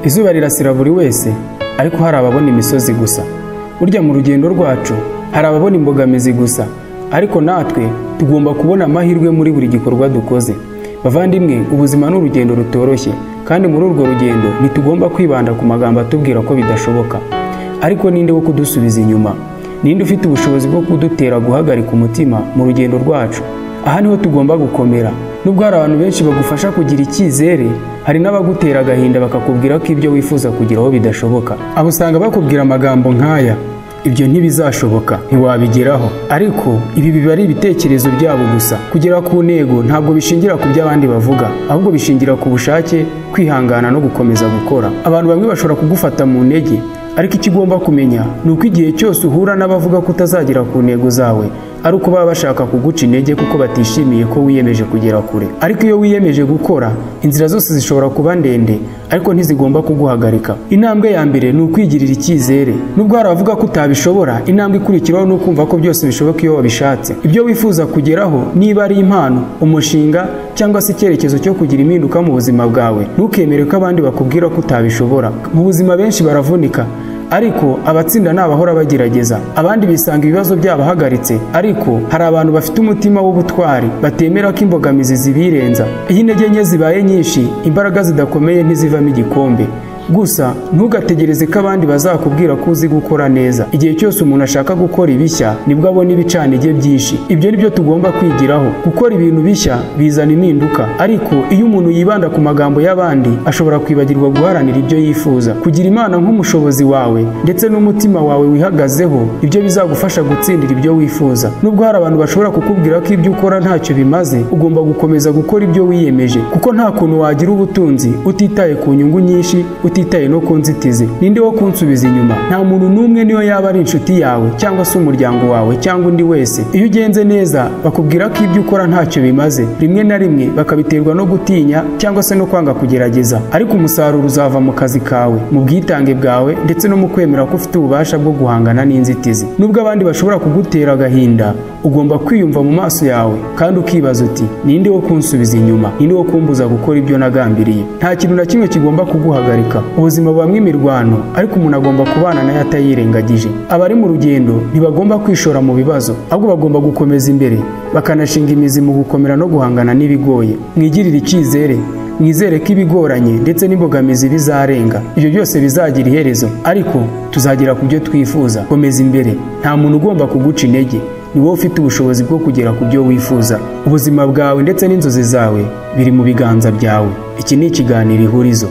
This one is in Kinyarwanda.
Izuba rirasira buri wese, ariko hari ababona imisozi gusa. Burya mu rugendo rwacu hari ababona imbogamizi gusa, ariko natwe tugomba kubona amahirwe muri buri gikorwa dukoze. Bavandimwe, ubuzima ni urugendo rutoroshye, kandi muri urwo rugendo ntitugomba kwibanda ku magambo atubwira ko bidashoboka. Ariko ninde wo kudusubiza inyuma? Ninde ufite ubushobozi bwo kudutera guhagarika umutima mu rugendo rwacu? Aha niho tugomba gukomera. Nubwo hari abantu benshi bagufasha kugira icyizere, hari n'abagutera agahinda bakakubwira ko ibyo wifuza kugeraho bidashoboka. Abo usanga bakubwira amagambo nk'aya: ibyo ntibizashoboka, ntiwabigeraho. Ariko ibi biba ari ibitekerezo byabo gusa. Kugera ku ntego ntabwo bishingira ku byo abandi bavuga, ahubwo bishingira ku bushake, kwihangana no gukomeza gukora. Abantu bamwe bashobora kugufata mu ntege, ariko icyo ugomba kumenya ni uko igihe cyose uhura n'abavuga ko utazagera ku ntego zawe, ari uko baba bashaka kuguca intege kuko batishimiye ko wiyemeje kugera kure. Ariko iyo wiyemeje gukora, inzira zose zishobora kuba ndende, ariko ntizigomba kuguhagarika. Intambwe ya mbere ni ukwigirira icyizere. Nubwo hari abavuga ko utabishobora, intambwe ikurikiraho ni ukumva ko byose bishoboka iyo wabishatse. Ibyo wifuza kugeraho, niba ari impano, umushinga cyangwa se icyerekezo cyo kugira impinduka mu buzima bwawe, ntukemere ko abandi bakubwira ko utabishobora. Mu buzima benshi baravunika, ariko abatsinda ni abahora bagerageza. Abandi bisanga ibibazo byabahagaritse, ariko hari abantu bafite umutima w'ubutwari batemera ko imbogamizi zibirenza. Iyo intege nke zibaye nyinshi, imbaraga zidakomeye ntizivamo igikombe. Gusa ntugategereze ko abandi bazakubwira ko uzi gukora neza. Igihe cyose umuntu ashaka gukora ibishya, nibwo abona ibicanege byinshi. Ibyo nibyo tugomba kwigiraho. Gukora ibintu bishya bizana impinduka, ariko iyo umuntu yibanda ku magambo y'abandi, ashobora kwibagirwa guharanira ibyo yifuza. Kugira Imana nk'umushobozi wawe ndetse n'umutima wawe wihagazeho, ibyo bizagufasha gutsindira ibyo wifuza. Nubwo hari abantu bashobora kukubwira ko ibyo ukora ntacyo bimaze, ugomba gukomeza gukora ibyo wiyemeje, kuko nta kuntu wagira ubutunzi utitaye ku nyungu nyinshi, utitaye no ku nzitizi. Ninde wo kunsubiza inyuma? Nta muntu n'umwe, niyo yaba ari inshuti yawe cyangwa se umuryango wawe cyangwa undi wese. Iyo ugenze neza, bakubwira ko ibyo ukora ntacyo bimaze, rimwe na rimwe bakabiterwa no gutinya cyangwa se no kwanga kugerageza. Ariko umusaruro uzava mu kazi kawe, mu bwitange bwawe, ndetse no mu kwemera ko ufite ububasha bwo guhangana n'inzitizi. Nubwo abandi bashobora kugutera agahinda, ugomba kwiyumva mu maso yawe kandi ukibaza uti: ninde wo kunsubiza inyuma? Ninde wo kumbuza gukora ibyo nagambiriye? Nta kintu na kimwe kigomba kuguhagarika. Ubuzima bubamo imirwano, ariko umuntu agomba kubana nayo atayirengagije. Abari mu rugendo ntibagomba kwishora mu bibazo, ahubwo bagomba gukomeza imbere, bakanashinga imizi mu gukomera no guhangana n'ibigoye. Mwigirire icyizere, mwizere ko ibigoranye ndetse n'imbogamizi bizarenga. Ibyo byose bizagira iherezo, ariko tuzagera ku byo twifuza. Komeza imbere, nta muntu ugomba kuguca intege. Ni wowe ufite ubushobozi bwo kugera ku byo wifuza. Ubuzima bwawe ndetse n'inzozi zawe biri mu biganza byawe. Iki ni ikiganiro Ihurizo.